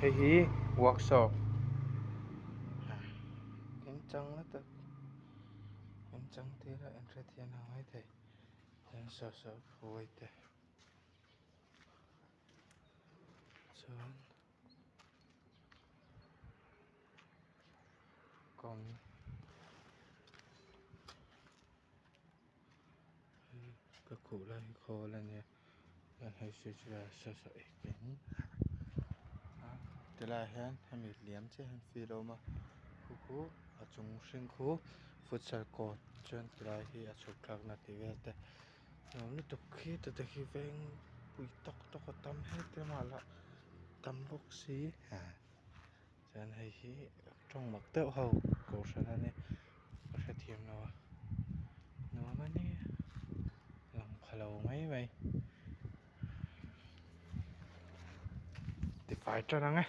Hei hi workshop. Em chẳng là tức, em chẳng thế là em sẽ thiên hào hay thế. Em sợ sợ vui thế. Sơn. Còn ເອີ ກະຄູລາຍຄໍລະເນຍ ອັນໃຫ້ຊື່ວ່າ ສະສະເອກເປັນ ອາ ຕະລາຍແຮນ ທຳອິດລຽມເຊ ແຮນຟີໂລມາ ຄູຄູ ອາຈຸງຊິງຄູ ຟຸດຊາໂກ ເຈີນຕະລາຍເຮ ອາຊຸກຄັກນາຕິເວແຕ ນອນຕຸກຄີ ຕະຕະຄີແວງ ປຸຍຕອກ ຕອກກະຕຳ ເຮັດແຕ່ມາລະ ຕຳບົກຊີ ອາ Sen hei hi, trong mật tẹo hầu, cậu sẽ là nè, có sẽ thiêm nó, nó mà nè, lòng khá lâu ngay mày. Thì phải cho nó nghe.